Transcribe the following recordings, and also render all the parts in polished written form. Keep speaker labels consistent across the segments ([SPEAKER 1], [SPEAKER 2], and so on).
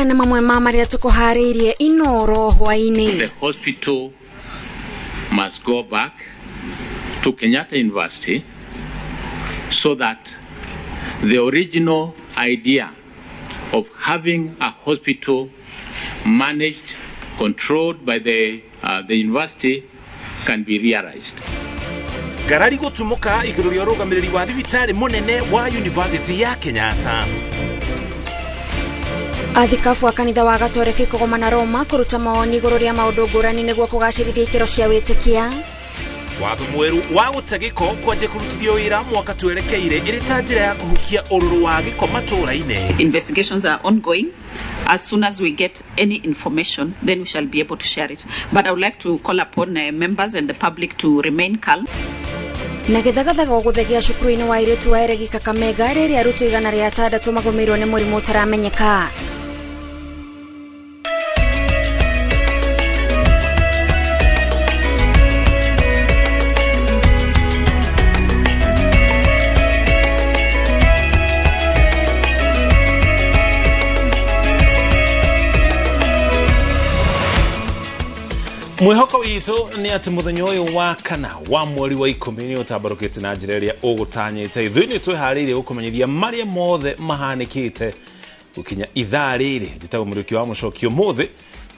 [SPEAKER 1] Macio nĩ mamwe ma marĩa tũkũharĩirie Inoro hwaĩ-inĩ.
[SPEAKER 2] The hospital must go back to Kenyatta University so that the original idea of having a hospital managed, controlled by the university can be realized.
[SPEAKER 3] Ngarari gũtumũka igũrũ rĩa ũrũgamĩrĩri wa thibitarĩ mũnene wa University ya Kenyatta.
[SPEAKER 1] Athikabu a kanitha wa Gatoreki kũgomana Roma kũruta mawoni igũrũ rĩa maũndũ ngũrani nĩguo kũgacĩrithia ikĩro cia wĩtĩkia.
[SPEAKER 3] Watho mwerũ wa gũte gĩko kwanjia kũrutithio wĩra mwaka twerekeire ĩrĩ ta njĩra ya kũhukia ũrũrũ wa gĩko matũũra-inĩ.
[SPEAKER 4] Investigations are ongoing. As soon as we get any information, then we shall be able to share it. But I would like to call upon members and the public to remain calm.
[SPEAKER 1] Na gĩthagathaga gũthegea cukuru-inĩ wa airĩtu wa Eregi Kakamega rĩrĩa arutwo 106 magũmĩirwo nĩ mũrimũ ũtaramenyeka.
[SPEAKER 3] Mwĩhoko witũ nĩ atĩ mũthenya ũyũ wa kana wa mweri wa 10 nĩ ũtambarũkĩte na njĩra ĩrĩa ũgũtanyĩte. Ithuĩ nĩ twĩharĩirie gũkũmenyithia marĩa mothe mahanĩkĩte gũkinya ithaa rĩrĩ. Njĩtagwo Mũriũki wa Mũcoki. Ũmũthĩ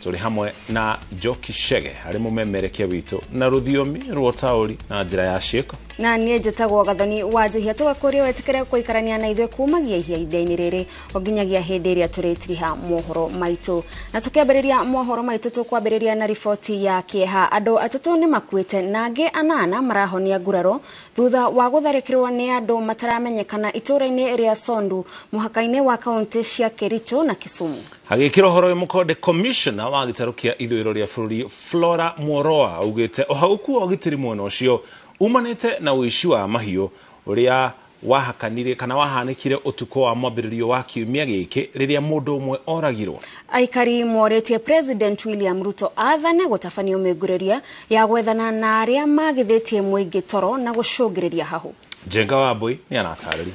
[SPEAKER 3] tũrĩ hamwe na Njoki Chege arĩ mũmemerekia witũ na rũthiomi rwa ũtaũri na njĩra ya ciĩko.
[SPEAKER 1] Na niĩ njĩtagwo Gathoni wa Njihia. Tũgakũria wetĩkĩre gũikarania na ithuĩ kumagia ihinda-inĩ rĩrĩ o nginyagia hĩndĩ ĩrĩa tũrĩtiriha mohoro maitũ. Na tũkĩambĩrĩria mohoro maitũ tũkwambĩrĩria na riboti ya kĩeha. Andũ 3 nĩ makuĩte na angĩ 8 marahonia nguraro thutha wa gũtharĩkĩrwo nĩ andũ mataramenyekana itũũra-inĩ rĩa Sondu mũhaka-inĩ wa kaunti cia Kericho na Kisumu.
[SPEAKER 3] Agĩkĩra ũhoro ũyũ mũkonde, commissioner wa gĩtarũ kĩa ithũĩro rĩa bũrũri Flora Mworoa augĩte ũhagũku wa ũgitĩri mwena ũcio umanĩte na ũici wa mahiũ ũrĩa wahakanire kana wahanĩkire ũtukũ wa mwambĩrĩrio wa kiumia gĩkĩ rĩrĩa mũndũ ũmwe oragirwo.
[SPEAKER 1] Aikari morĩtie President William Ruto athane gũtabania mĩngũrĩria ya gwethana na arĩa magithĩtie mũingĩ toro na gũcũngĩrĩria hahũ.
[SPEAKER 3] Njenga wa Mbui nĩ aratarĩria.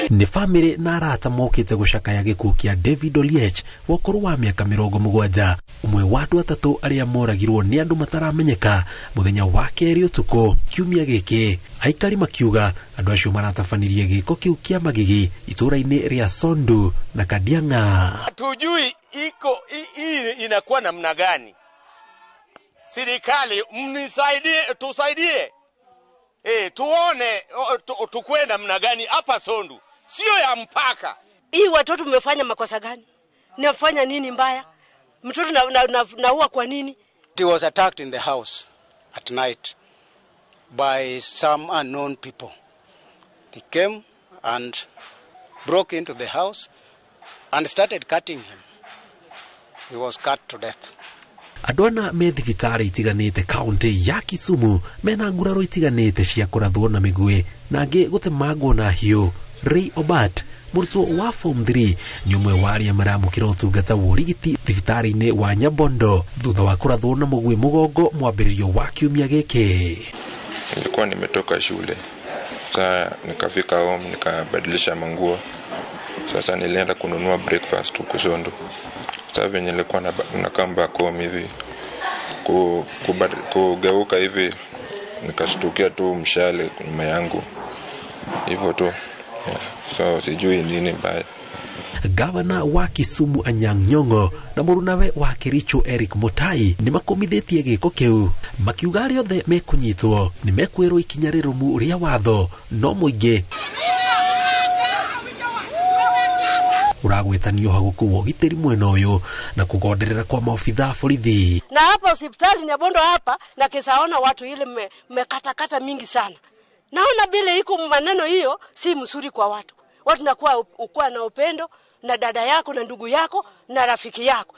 [SPEAKER 5] Nĩ famĩlĩ na arata mokĩte gũcakaya gĩkuũ kĩa David Oliech wa ũkũrũ wa mĩaka 70, ũmwe wa andũ 3 arĩa moragirwo nĩ andũ mataramenyeka mũthenya wa kerĩ ũtukũ kiumia gĩkĩ. Aikari makiuga andũ acio maratabanirie gĩko kĩu kĩa magigi itũũra-inĩ rĩa Sondu na Kadiang'a.
[SPEAKER 6] Hatujui iko hii inakuwa namna gani. Serikali mnisaidie, tusaidie. Tuone tukue namna gani hapa Sondu. Sio ya mpaka.
[SPEAKER 7] Hii watoto mmefanya makosa gani? Nafanya nini mbaya? Mtoto naua kwa nini?
[SPEAKER 8] He was attacked in the house at night by some unknown people. They came and broke into the house and started cutting him. He was cut to death.
[SPEAKER 5] Andũ ana me thibitarĩ itiganĩte kaunti ya Kisumu mena nguraro itiganĩte cia kũrathwo na mĩguĩ na angĩ gũtemangwo na hiũ. Ray Obat, mũrutwo wa form 3, nĩ ũmwe wa arĩa maramũkĩra ũtungata wa ũrigiti thibitarĩ-inĩ wa Nyabondo thutha wa kũrathwo na mũguĩ mũgongo mwambĩrĩrio wa kiumia gĩkĩ.
[SPEAKER 9] Nilikuwa nimetoka shule, sasa nikafika home nikabadilisha manguo. Sasa nilienda kununua breakfast huko Sondu. Sasa venye nilikuwa nakaa back home hivi kugeuka hivi nikashtukia tu mshale nyuma yangu hivyo tu. Yeah. So sijui nini mbaya.
[SPEAKER 5] Gavana wa Kisumu Anyang' Nyong'o na mũrunawe wa Kericho Eric Mutai nĩ makomithĩtie gĩko kĩu makiuga arĩa othe mekũnyitwo nĩ mekwĩrwo ikinya rĩrũmu rĩa watho no mũingĩ ũragwĩtanio ũhagũku wa ũgitĩri mwena ũyũ na kũgonderera kwa maobitha borithi.
[SPEAKER 7] Na hapa hospitali Nyabondo hapa na kisaona watu ile mekatakata mingi sana. Naona bile iko maneno hiyo si mzuri kwa watu. Watu nakuwa ukua na upendo na dada yako na ndugu yako na rafiki yako.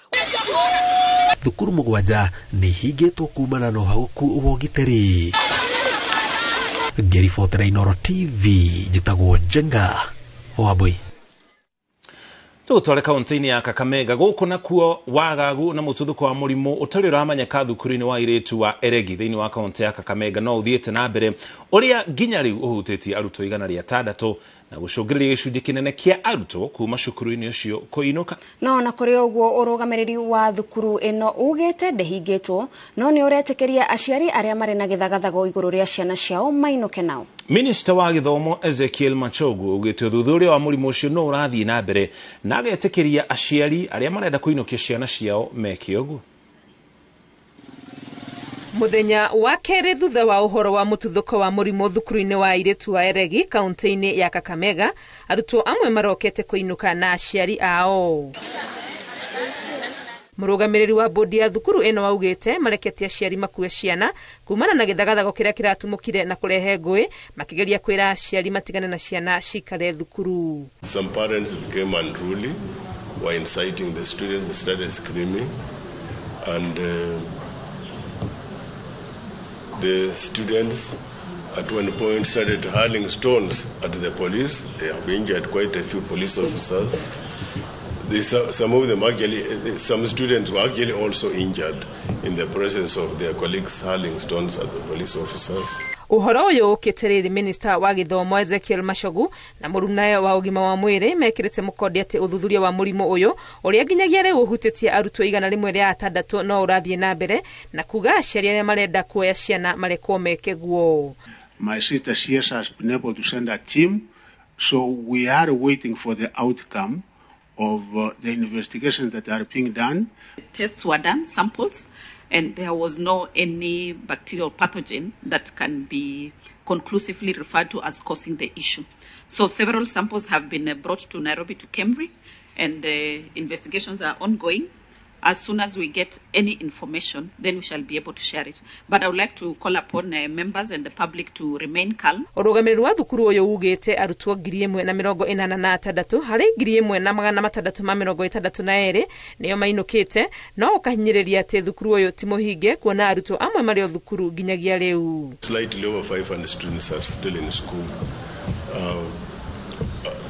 [SPEAKER 5] Thukuru 7 nĩ ihingĩtwo kumana na ũhagũku wa ũgitĩri. Ngĩribotera Inoro TV, njĩtagwo Njenga wa Mbui.
[SPEAKER 3] Tũtware kaunti-inĩ ya Kakamega gũkũ nakuo wagagu na mũtuthũko wa mũrimũ ũtarĩ ũramenyeka thukuru-inĩ wa airĩtu wa Eregi thĩinĩ wa kaunti ya Kakamega no ũthiĩte na mbere ũrĩa nginya rĩu ũhutĩtie arutwo 106 na gũcũngĩrĩria gĩcunjĩ kĩnene kĩa arutwo kuma cukuru-inĩ ũcio kũinũka.
[SPEAKER 1] No na kũrĩ ũguo ũrũgamĩrĩri wa thukuru ĩno ugĩte ndĩhingĩtwo no nĩ ũretĩkĩria aciari arĩa marĩ na gĩthagathago igũrũ rĩa ciana ciao mainũke nao.
[SPEAKER 3] Minista wa gĩthomo Ezekiel Machogu augĩte ũthuthuria wa mũrimũ ũcio no ũrathiĩ na mbere na agetĩkĩria aciari arĩa marenda kũinũkia ciana ciao meke ũguo.
[SPEAKER 10] Muthenya wa kerĩ thutha wa ũhoro wa mũtuthũko wa mũrimũ thukuru-inĩ wa airĩtu wa Eregi kaunti-inĩ ya Kakamega, arutwo amwe marokete kũinũka na aciari ao. Mũrũgamĩrĩri wa bodi ya thukuru ĩno augĩte marekete aciari makue ciana kumana na gĩthagathago kĩrĩa kĩratumũkire na kũrehe ngũĩ, makĩgeria kwĩra aciari matigane na ciana cikare thukuru.
[SPEAKER 11] Some parents became unruly, were inciting the students, they started screaming, and the students at one point started hurling stones at the police. They have injured quite a few police officers. Some of them actually, some students were actually also injured in the presence of their colleagues hurling stones at the police officers.
[SPEAKER 10] Ũhoro ũyũ ũkĩte rĩrĩ minista wa gĩthomo Ezekiel Machogu na mũrunawe wa ũgima wa mwĩrĩ mekĩrĩte mũkondi atĩ ũthuthuria wa mũrimũ ũyũ ũrĩa nginyagia rĩu ũhutĩtie arutwo 106 no ũrathiĩ na mbere na kuga aciari arĩa marenda kuoya ciana marekwo meke guo.
[SPEAKER 12] My sister CS has been able to send a team, so we are waiting for the outcome of the investigations that are being done.
[SPEAKER 4] Tests were done, samples, and there was no any bacterial pathogen that can be conclusively referred to as causing the issue. So several samples have been brought to Nairobi to Kemri, and investigations are ongoing. As soon as we get any information, then we shall be able to share it. But I would like to call upon members and the public to remain calm.
[SPEAKER 10] Ũrũgamĩrĩri wa thukuru ũyũ ugĩte arutwo 1086 harĩ 1662 nĩo mainũkĩte, no ũkahinyĩrĩria atĩ thukuru ũyũ ti mũhinge kuona arutwo amwe marĩ o thukuru nginyagia rĩu.
[SPEAKER 11] Slightly over 500 students are still in school.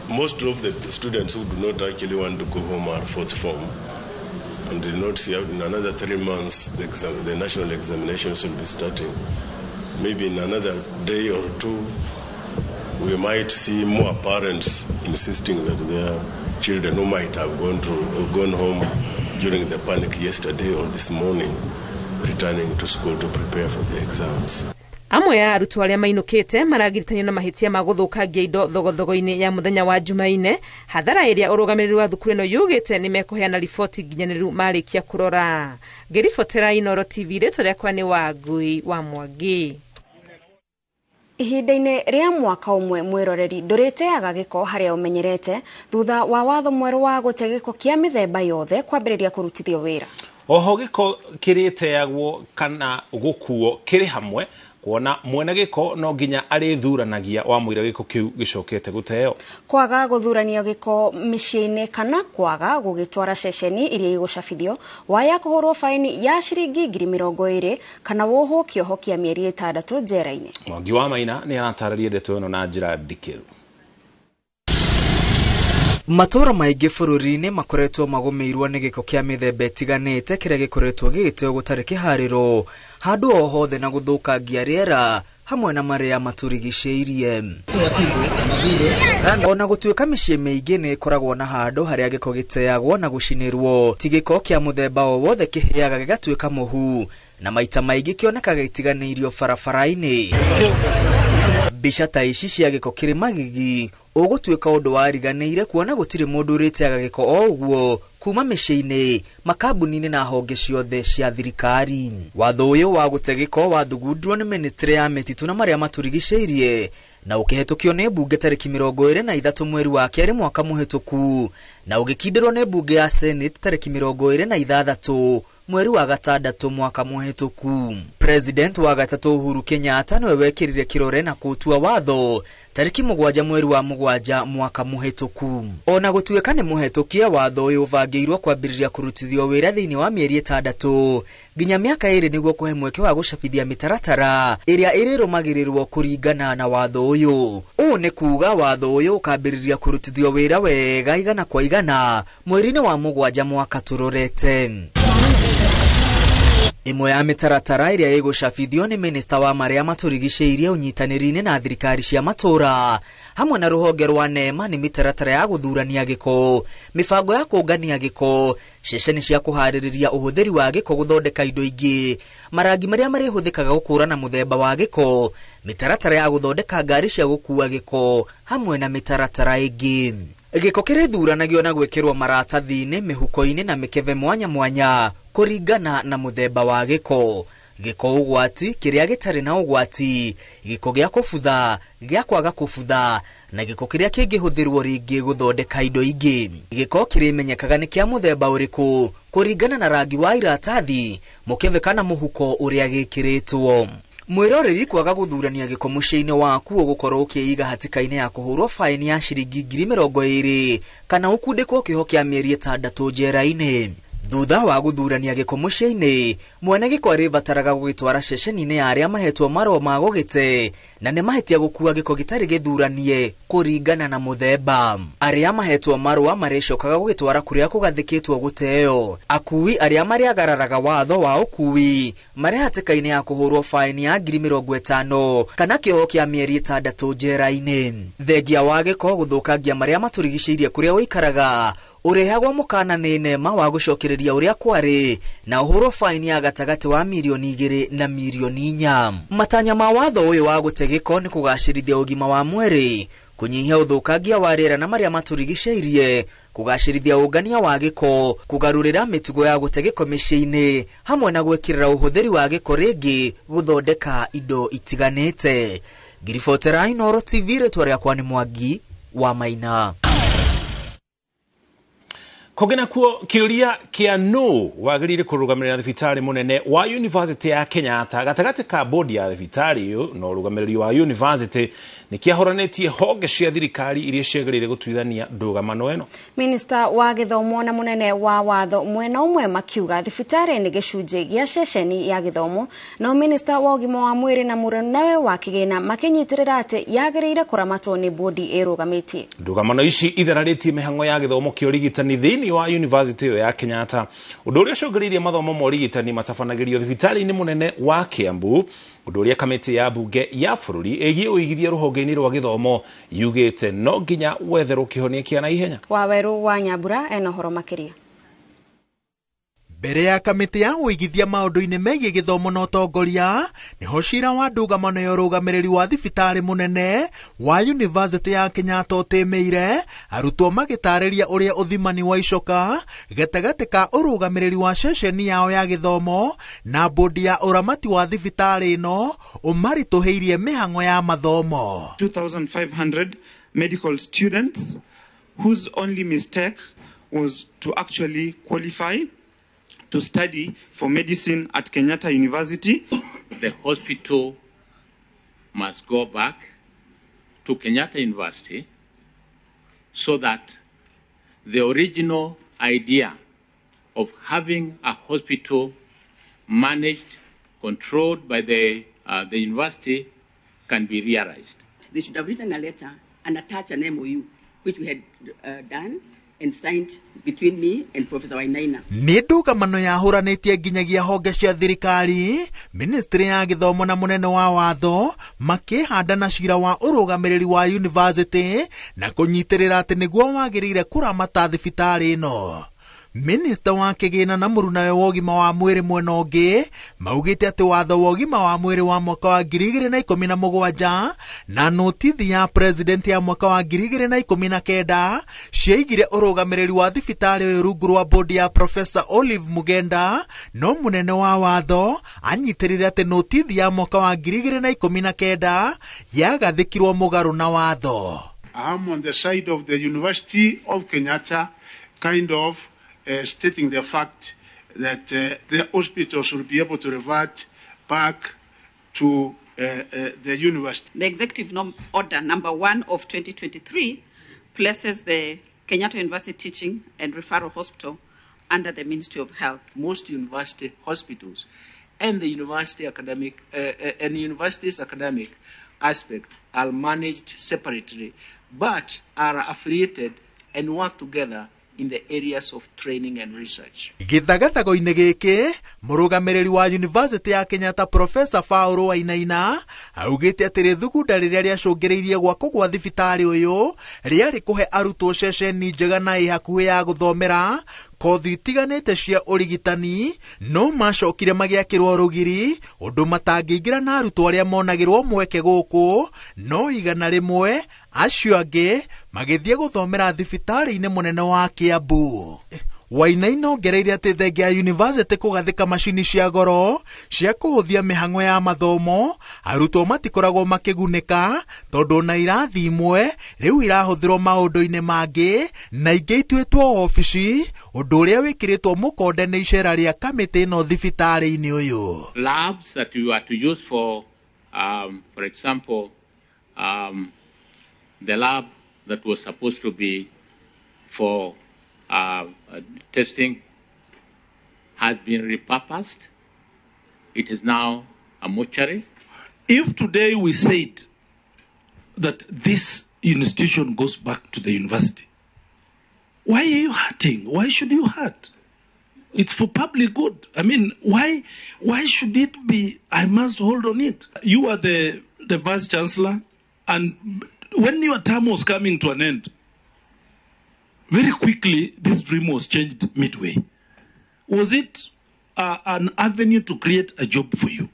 [SPEAKER 11] Most of the students who do not actually want to go home are fourth form. And did not see out in another 3 months the national examinations will be starting. Maybe in another day or two, we might see more parents insisting that their children who might have gone home during the panic yesterday or this morning, returning to school to prepare for the exams.
[SPEAKER 10] Amwe ya arutwo arĩa mainũkĩte maragiritanio na mahĩtia ma gũthũkangia indo thogothogo-inĩ ya mũthenya wa Jumaine, hathara ĩrĩa ũrũgamĩrĩri wa thukuru ĩno yugĩte nĩ mekũheana riboti nginyanĩru marĩkia kũrora. Ngĩribotera Inooro TV, rĩtwa rĩakwa nĩ Wangui wa Mwangi.
[SPEAKER 1] Ihinda-inĩ rĩa mwaka ũmwe mwĩroreri ndũrĩteaga gĩko harĩa ũmenyerete thutha wa watho mwerũ wa gũte gĩko kĩa mĩthemba yothe kwambĩrĩria kũrutithio wĩra.
[SPEAKER 3] Oho gĩko kĩrĩteagwo kana gũkuo kĩrĩ hamwe kuona mwene gĩko no nginya arĩthuranagia wa mũira gĩko kĩu gĩcokete gũteo.
[SPEAKER 1] Kwaga gũthurania gĩko mĩciĩ-inĩ kana kwaga gũgĩtwara ceceni iria igũcabithio waya kũhũrwo faini ya ciringi 20,000 kana wohwo kĩoho kĩa mĩeri 6 njera-inĩ.
[SPEAKER 3] Mwangi wa Maina nĩ aratarĩria ndeto ĩno na njĩra ndikĩru.
[SPEAKER 13] Matũra maingĩ bũrũri-inĩ makoretwo magũmĩirwo nĩ gĩko kĩa mĩthemba ĩtiganĩte kĩrĩa gĩkoretwo gĩgĩteo gũtarĩ kĩharĩro handũ o hothe na gũthũkangia rĩera hamwe na marĩa matũrigicĩirie. Ona gũtuĩka mĩciĩ mĩingĩ nĩ ĩkoragwo na handũ harĩa gĩko gĩteagwo na gũcinĩrwo, ti gĩko kĩa mũthemba o wothe kĩhĩaga gĩgatuĩka mũhu na maita maingĩ kĩonekaga gĩtiganĩirio barabara-inĩ. Mbica ta ici cia gĩko kĩrĩ magigi ũgũtuĩka ũndũ wariganĩire kuona gũtirĩ mũndũ ũrĩteaga gĩko o ũguo kuma mĩciĩ-inĩ, makambuni-inĩ na honge ciothe cia thirikari. Watho ũyũ wa gũte gĩko wathugundirwo nĩ mĩnĩstrĩ ya mĩtitũ na marĩa matũrigicĩirie na ũkĩhetũkio nĩ mbunge tarĩki 23 mweri wa kerĩ mwaka mũhĩtũku na ũgĩkindĩrwo nĩ mbunge ya Senate tarĩki 26 mweri wa gatandatũ mwaka mũhĩtũku. President wa gatatũ Uhuru Kenyatta nĩwe wekĩrire kĩrore na kũtua watho tarĩki 7 mweri wa 7 mwaka mũhĩtũku. Ona gũtuĩka nĩ mũhetũkie, watho ũyũ ũbangĩirwo kwambĩrĩria kũrutithio wĩra thĩinĩ wa mĩeri 6 nginya mĩaka 2 nĩguo kũhe mweke wa gũcabithia mĩtaratara ĩrĩa ĩrĩrũmagĩrĩrwo kũringana na watho ũyũ. Ũũ nĩ kuga watho ũyũ ũkambĩrĩria kũrutithio wĩra wega 100% mweri-inĩ wa 7 mwaka tũrorete. Ĩmwe ya mĩtaratara ĩrĩa ĩgũcabithio nĩ minista wa marĩa matũrigicĩirie ũnyitanĩri-inĩ na thirikari cia matũũra hamwe na rũhonge rwa NEMA nĩ mĩtaratara ya gũthurania gĩko, mĩbango ya kũngania gĩko, ceceni cia kũharĩrĩria ũhũthĩri wa gĩko gũthondeka indo ingĩ, marangi marĩa marĩhũthĩkaga gũkũũrana mũthemba wa gĩko, mĩtaratara ya gũthondeka ngari cia gũkua gĩko hamwe na mĩtaratara ĩngĩ. Gĩko kĩrĩthuranagio na gwĩkĩrwo maratathi-inĩ, mĩhuko-inĩ na mĩkebe mwanya mwanya kũringana na mũthemba wa gĩko. Gĩko ũgwati, kĩrĩa gĩtarĩ na ũgwati, gĩko gĩa kũbutha, gĩa kwaga kũbutha, na gĩko kĩrĩa kĩngĩhũthĩrwo rĩngĩ gũthondeka indo ingĩ. Gĩko kĩrĩmenyekaga nĩ kĩa mũthemba ũrĩkũ kũringana na rangi wa iratathi, mũkebe kana mũhuko ũrĩa gĩkĩrĩtwo. Mwĩroreri kwaga gũthurania gĩko mũciĩ-inĩ waku ũgũkorwo ũkĩiga hatĩka-inĩ ya kũhũrwo faini ya ciringi 20,000 kana ũkundĩkwo kĩoho kĩa mĩeri 6 njera-inĩ. Thutha wa gũthurania gĩko mũciĩ-inĩ, mwene gĩko arĩbataraga gũgĩtwara ceceni-inĩ ya arĩa mahetwo marũa ma gũgĩte na nĩ mahĩtia gũkua gĩko gĩtarĩ gĩthuranie kũringana na mũthemba. Arĩa mahetwo marũa marĩcokaga gũgĩtwara kũrĩa kũgathĩkĩtwo gũteo. Akui arĩa marĩagararaga watho wa ũkui marĩ hatĩka-inĩ ya kũhũrwo faini ya 50,000 kana kĩoho kĩa mĩeri 6 njera-inĩ. Thengia wa gĩko gũthũkangia marĩa matũrigicĩirie kũrĩa ũikaraga ũrehagwo mũkana nĩ NEMA wa gũcokereria ũrĩa kwarĩ na ũhũrwo faini ya gatagatĩ wa 2 million na 4 million. Matanya ma watho ũyũ wa gũte gĩko nĩ kũgacĩrithia ũgima wa mwĩrĩ, kũnyihia ũthũkangia wa rĩera na marĩa matũrigicĩirie, kũgacĩrithia ũngania wa gĩko, kũgarũrĩra mĩtugo ya gũte gĩko mĩciĩ-inĩ hamwe na gwĩkĩrĩra ũhũthĩri wa gĩko rĩngĩ gũthondeka indo itiganĩte. Ngiribotera Inooro TV, rĩtwa rĩakwa nĩ Mwangi wa Maina.
[SPEAKER 3] Kũngĩ kuo kĩũria kĩa nũ wagĩrĩire kũrũgamĩrĩra thibitarĩ mũnene wa University ya Kenyatta gatagatĩ ka bodi ya thibitarĩ ĩyo na ũrũgamĩrĩri wa university nĩ kĩahũranĩtie honge cia thirikari iria ciagĩrĩire gũtuithania ndũgamano ĩno.
[SPEAKER 1] Minista wa gĩthomo na mũnene wa watho mwena ũmwe makiuga thibitarĩ nĩ gĩcunjĩ gĩa ceceni ya gĩthomo, no minista wa ũgima wa mwĩrĩ na mũrũnawe wa kĩgĩna makĩnyitĩrĩra atĩ yagĩrĩire kũramatwo nĩ bodi ĩrũgamĩtie.
[SPEAKER 3] Ndũgamano ici ithararĩtie mĩhang'o ya gĩthomo kĩa ũrigitani thĩinĩ wa University ĩyo ya Kenyatta, ũndũ ũrĩa ũcũngĩrĩirie mathomo ma ũrigitani matabanagĩrio thibitarĩ-inĩ mũnene wa Kiambu, ũndũ ũrĩa kamĩtĩ ya mbunge ya bũrũri ĩgiĩ ũigithia rũhonge-inĩ rwa gĩthomo yugĩte no nginya wetherwo kĩhonia kĩa naihenya.
[SPEAKER 1] Waweru wa Nyambura ena ũhoro makĩria.
[SPEAKER 14] Mbere ya kamĩtĩ ya ũigithia maũndũ-inĩ megiĩ gĩthomo na ũtongoria nĩho cira wa ndũgamano ya ũrũgamĩrĩri wa thibitarĩ mũnene wa University ya Kenyatta ũtĩmĩire arutwo magĩtarĩria ũrĩa ũthimani wa icoka gatagatĩ ka ũrũgamĩrĩri wa ceceni yao ya gĩthomo na bodi ya ũramati wa thibitarĩ ĩno ũmaritũhĩirie mĩhang'o ya mathomo.
[SPEAKER 15] 2500 medical students whose only mistake was to actually qualify to study for medicine at Kenyatta University.
[SPEAKER 2] The hospital must go back to Kenyatta University so that the original idea of having a hospital managed, controlled by the university can be realized.
[SPEAKER 4] They should have written a letter and attached an MOU, which we had done and signed between me and Professor Wainaina.
[SPEAKER 14] Nĩ ndũgamano yahũranĩtie nginyagia honge cia thirikari, ministry ya gĩthomo na mũnene wa watho makĩhanda na cira wa ũrũgamĩrĩri wa university na kũnyitĩrĩra atĩ nĩguo wagĩrĩire kũramata thibitarĩ ĩno. Minista wa kĩgĩna na mũrunawe wa ũgima wa mwĩrĩ mwena ũngĩ maugĩte atĩ watho wa ũgima wa mwĩrĩ wa mwaka wa 2017 na notithi ya president ya mwaka wa 2019 ciaigire ũrũgamĩrĩri wa thibitarĩ ũyũ rungu rwa bodi ya Professor Olive Mugenda, no mũnene wa watho anyitĩrĩire atĩ notithi ya mwaka wa 2019 yagathĩkirwo mũgarũ na watho.
[SPEAKER 12] I'm on the side of the University of Kenyatta, kind of stating the fact that the hospitals will be able to revert back to the university.
[SPEAKER 4] The Executive Order number 1 of 2023 places the Kenyatta University Teaching and Referral Hospital under the Ministry of Health.
[SPEAKER 16] Most university hospitals and the university academic and university's academic aspect are managed separately, but are affiliated and work together in the areas of training and research.
[SPEAKER 14] Gĩthagathago-inĩ gĩkĩ, mũrũgamĩrĩri wa University ya Kenyatta Professor Paul Wainaina augĩte atĩ rĩthugunda rĩrĩa rĩacũngĩrĩirie gwakwo gwa thibitarĩ ũyũ rĩarĩ kũhe arutwo ceceni njega na ĩ hakuhĩ ya gũthomera kothi itiganĩte cia ũrigitani, no macokire magĩakĩrwo rũgiri ũndũ matangĩingĩra na arutwo arĩa monagĩrwo mweke gũkũ no 100 acio angĩ magĩthiĩ gũthomera thibitarĩ-inĩ mũnene wa Kiambu. Wainaina ongereire atĩ thengia ya university kũgathĩka macini cia goro cia kũhũthia mĩhang'o ya mathomo, arutwo matikoragwo makĩgunĩka tondũ na irathi imwe rĩu irahũthĩrwo maũndũ-inĩ mangĩ na ingĩ ituĩtwo obici, ũndũ ũrĩa wĩkĩrĩtwo mũkonde nĩ icera rĩa kamĩtĩ ĩno thibitarĩ-inĩ ũyũ.
[SPEAKER 2] Labs that we were to use for, for example, the lab that was supposed to be for testing has been repurposed. It is now a mortuary.
[SPEAKER 17] If today we said that this institution goes back to the university, why are you hurting? Why should you hurt? It's for public good. I mean, why should it be? I must hold on it. You are the vice chancellor, and when your term was coming to an end, very quickly, this dream was changed midway. Was it an avenue to create a job for you?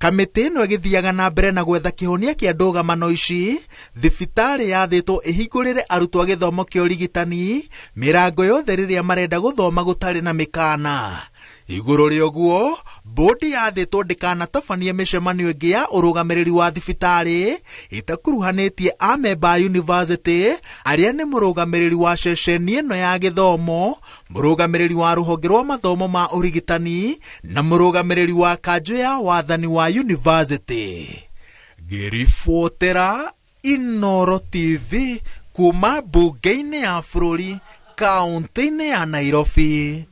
[SPEAKER 14] Kamĩtĩ ĩno ĩgĩthiaga na mbere na gwetha kĩhonia kĩa ndũgamano ici, thibitarĩ yathĩtwo ĩhingũrĩre arutwo a gĩthomo kĩa ũrigitani mĩrango yothe rĩrĩa marenda gũthoma gũtarĩ na mĩkana. Igũrũ rĩa ũguo, bodi yathĩtwo ndĩkanatabanie mĩcemanio ĩngĩ ya ũrũgamĩrĩri wa thibitarĩ ĩtakuruhanĩtie amemba a university arĩa nĩ mũrũgamĩrĩri wa ceceni ĩno ya gĩthomo, mũrũgamĩrĩri wa rũhonge rwa mathomo ma ũrigitani na mũrũgamĩrĩri wa kanjũ ya wathani wa university. Ngĩribotera Inooro TV kuma mbunge-inĩ ya bũrũri kaũntĩ-inĩ ya Nairobi,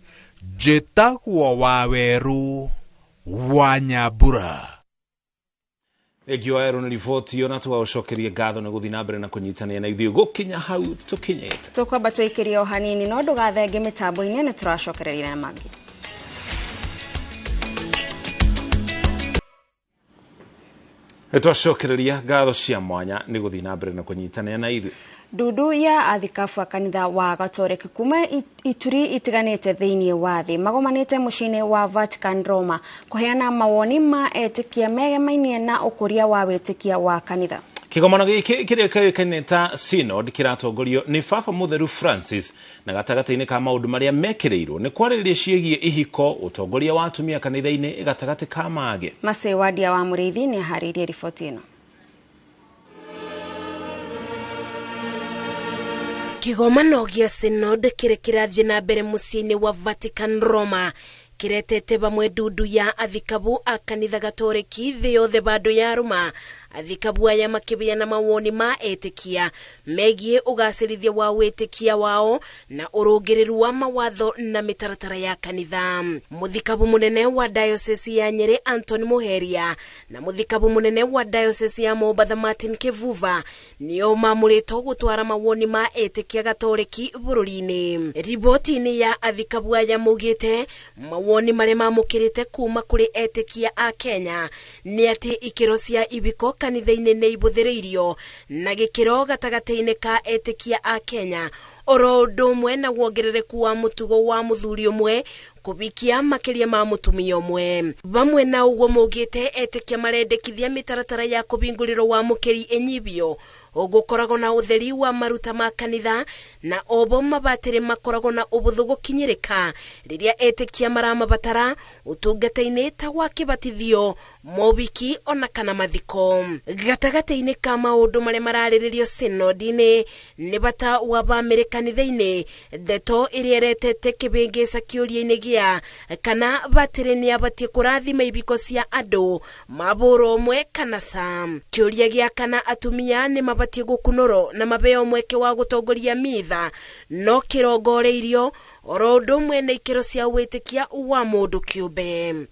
[SPEAKER 14] njĩtagwo Waweru wa Nyambura.
[SPEAKER 3] Thengio Waweru nĩ riboti ĩyo na tũgagũcokeria ngatho nĩ gũthiĩ na mbere na kũnyitanĩra na ithuĩ gũkinya hau tũkinyĩte.
[SPEAKER 1] Tũkwamba tũikĩrie o hanini no ndũgathenge mĩtambo-inĩ nĩ tũracokereria na mangĩ.
[SPEAKER 3] Nĩtwacokereria ngatho cia mwanya nĩ gũthiĩ na mbere na kũnyitanĩra na ithuĩ.
[SPEAKER 1] Ndundu ya athikabu a kanitha wa Gatoreki kuma ituri itiganĩte thĩinĩ wa thĩ magomanĩte mũciĩ-inĩ wa Vatican Roma kũheana mawoni ma etĩkia megemainie na ũkũria wa wĩtĩkia wa kanitha.
[SPEAKER 3] Kĩgomano gĩkĩ kĩrĩa kĩoĩkaine ta Synod kĩratongorio nĩ Baba Mũtheru Francis na gatagatĩ-inĩ ka maũndũ marĩa mekĩrĩirwo nĩ kwarĩrĩria ciĩgiĩ ihiko, ũtongoria wa atumia kanitha-inĩ gatagatĩ ka mangĩ.
[SPEAKER 1] Macĩ Wadia wa Mũrĩithi nĩ aharĩirie riboti ĩno.
[SPEAKER 18] Kĩgomano gĩa Synod kĩrĩa kĩrathiĩ na mbere mũciĩ-inĩ wa Vatican Roma kĩretete bamwe ndundu ya athikabu a kanitha Gatoreki thĩ yothe bado ya Roma. Athikabu aya makĩheana mawoni ma etĩkia megiĩ ũgacĩrithia wa wĩtĩkia wao na ũrũngĩrĩru wa mawatho na mĩtaratara ya kanitha. Mũthikabu mũnene wa diocese ya Nyeri Anthony Muheria na mũthikabu mũnene wa diocese ya Mombatha Martin Kivuva nĩo mamũrĩtwo gũtwara mawoni ma etĩkia Gatoreki bũrũri-inĩ. Riboti-inĩ ya athikabu aya maugĩte mawoni marĩa mamũkĩrĩte kuma kũrĩ etĩkia a Kenya nĩ atĩ ikĩro cia ibiko kanitha-inĩ nĩ ibũthĩrĩirio na gĩkĩro gatagatĩ-inĩ ka etĩkia a Kenya oro ũndũ ũmwe na wongerereku wa mũtugo wa mũthuri ũmwe kũbikia makĩria ma mũtumia ũmwe. Vamwe na ũguo maugĩte etĩkia marendekithia mĩtaratara ya kũbingũrĩrwo wa mũkĩri ĩnyibio ũgũkoragwo na ũtheri wa maruta ma kanitha na obo mabatĩrĩ makoragwo na ũbũthũ gũkinyĩrĩka rĩrĩa etĩkia maramabatara ũtungata-inĩ ta wa kĩbatithio, mobiki ona kana mathiko. Gatagatĩ-inĩ ka maũndũ marĩa mararĩrĩrio synod-inĩ nĩ bata wa bamĩrĩ kanitha-inĩ, ndeto ĩrĩa ĩretete kĩbĩngĩca kĩũria-inĩ gĩa kana batĩrĩ nĩ abatiĩ kũrathima ibiko cia andũ mabũrũ ũmwe kana ca. Kĩũria gĩa kana atumia nĩ mabatiĩ gũkunũrwo na mabeo mweke wa gũtongoria mitha no kĩrongoreirio oro ũndũ ũmwe na ikĩro cia wĩtĩkia wa mũndũ kĩũmbe.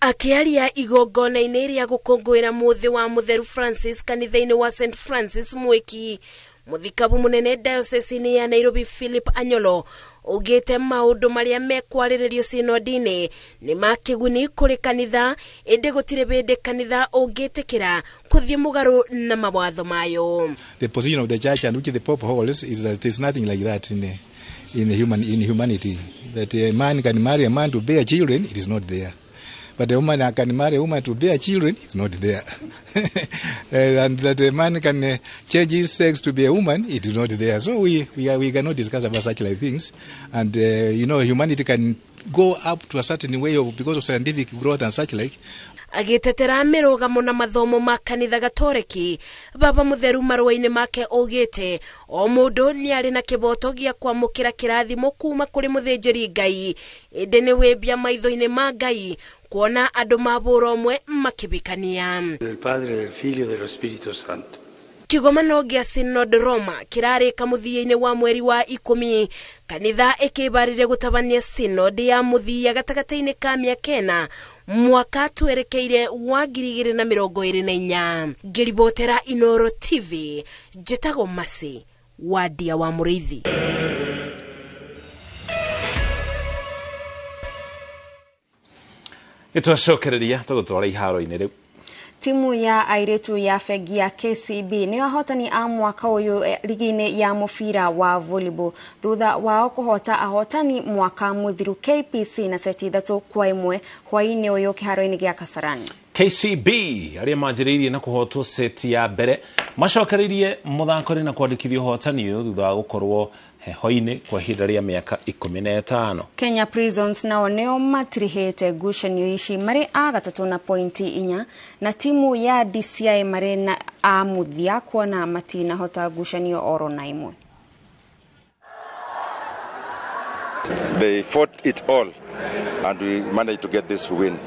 [SPEAKER 18] Akĩaria igongona-inĩ rĩa gũkũngũĩra mũthĩ wa Mũtheru Francis kanitha-inĩ wa St Francis Mwiki, Muthikabu munene diocese ya Nairobi Philip Anyolo ugite maundu maria mekwarĩrĩrio sinodi-inĩ nĩ ma kĩguni kũrĩ kanitha ĩndĩ gũtirĩ bĩndĩ kanitha ũngĩtĩkĩra kũthiĩ mũgarũ na mawatho mayo.
[SPEAKER 19] The position of the church and which the Pope holds is that there's nothing like that in humanity, that a man can marry a man to bear children, it is not there. But a woman can marry a woman to bear children, it's not there. And that a man can change his sex to be a woman, it is not there. So we cannot discuss about such like things. And, you know, humanity can go up to a certain way of, because of scientific growth and such like.
[SPEAKER 18] Agĩtetera mĩrũgamo na mathomo ma kanitha gatoreki baba mutheru marũa-inĩ make augĩte o mũndũ nĩ arĩ na kĩboto gĩa kwamũkĩra kĩrathimo kuma kũrĩ mũthĩnjĩri Ngai ĩndĩ nĩ wĩmbia maitho-inĩ ma Ngai kuona andũ mabũra ũmwe makĩbikania.
[SPEAKER 20] Del Padre, del Figlio, dello Spirito Santo.
[SPEAKER 18] Kigomano gĩa Synod Roma kĩrarĩka mũthia-inĩ wa mweri wa 10 kanitha ĩkĩbarire gũtabania synod ya mũthia gatagatĩ-inĩ ka mĩaka ĩna mwaka twerekeire wa 2024. Ngĩribotera Inoro TV njĩtagwo Masi Wadia wa Mũrĩithi.
[SPEAKER 3] Nĩtwacokereria tũgũtwara iharo-inĩ rĩu.
[SPEAKER 1] Timu ya airitu ya bengi ya KCB nĩo ahotani a mwaka ũyũ ligi-inĩ ya mũbira wa volleyball thutha wao kũhota ahotani mwaka mũthiru KPC na seti 3-1 hwaĩ-inĩ ũyũ kĩharo-inĩ gĩa Kasarani.
[SPEAKER 3] KCB arĩa manjĩrĩirie na kũhotwo seti ya mbere macokereirie mũthako-inĩ na kwandĩkithia ũhotani ũyũ thutha wa gũkorwo heho-inĩ kwa ihinda rĩa mĩaka 15.
[SPEAKER 1] Kenya Prisons nao nĩo matirihĩte ngucanio ici marĩ a gatatũ na pointi 4 na timu ya DCI marĩ na a mũthia kuona matinahota ngucanio oro na imwe.
[SPEAKER 21] They fought it all and we managed to get this win.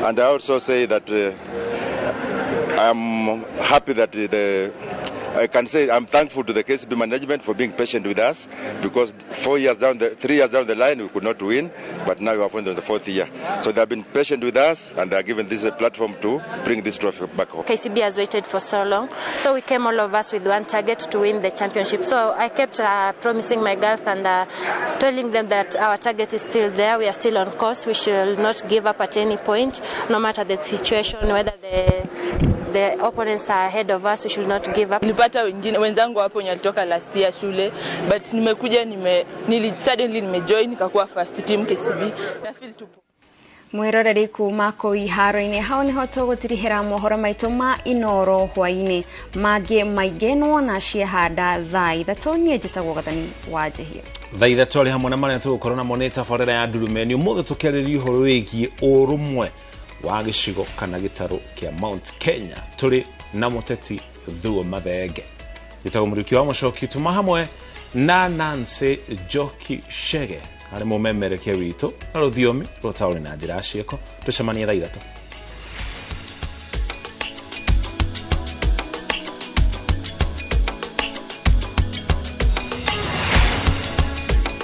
[SPEAKER 21] And I also say that I'm happy that I can say I'm thankful to the KCB management for being patient with us, because 3 years down the line we could not win, but now we have won in the 4th year. So they have been patient with us and they are given this platform to bring this trophy back home.
[SPEAKER 22] KCB has waited for so long, so we came all of us with one target to win the championship. So I kept promising my girls and telling them that our target is still there, we are still on course, we should not give up at any point, no matter the situation, whether the opponents are ahead of us, we should not give up.
[SPEAKER 23] Nilipata wengine wenzangu hapo wenye walitoka last year shule, but nimekuja suddenly nimejoin nikakuwa first team KCB na feel tupo.
[SPEAKER 1] Mwiroreri kuma kũu iharo-inĩ hau nĩho tũgũtirihĩra mohoro maitũ ma Inoro hwaĩ-inĩ mangĩ maingĩ nĩwona ciehanda thaa 3. Niĩ njĩtagwo Gathani wa Njihia.
[SPEAKER 3] Thaa 3 arĩ hamwe na marĩa tũgũkorwo namo nĩ tabarĩra ya Ndurumeni. Ũmũthĩ tũkĩarĩrĩria ũhoro wĩgiĩ ũrũmwe wa gĩcigo kana gĩtarũ kĩa Mount Kenya tũrĩ na mũteti Thuo Mathenge. Njĩtagwo Mũriũki wa Mũcoki, tuma hamwe na Nancy Njoki Chege arĩ mũmemerekia witũ na rũthiomi rwa taũni na njĩra ya ciĩko. Tũcemanie thaa 3.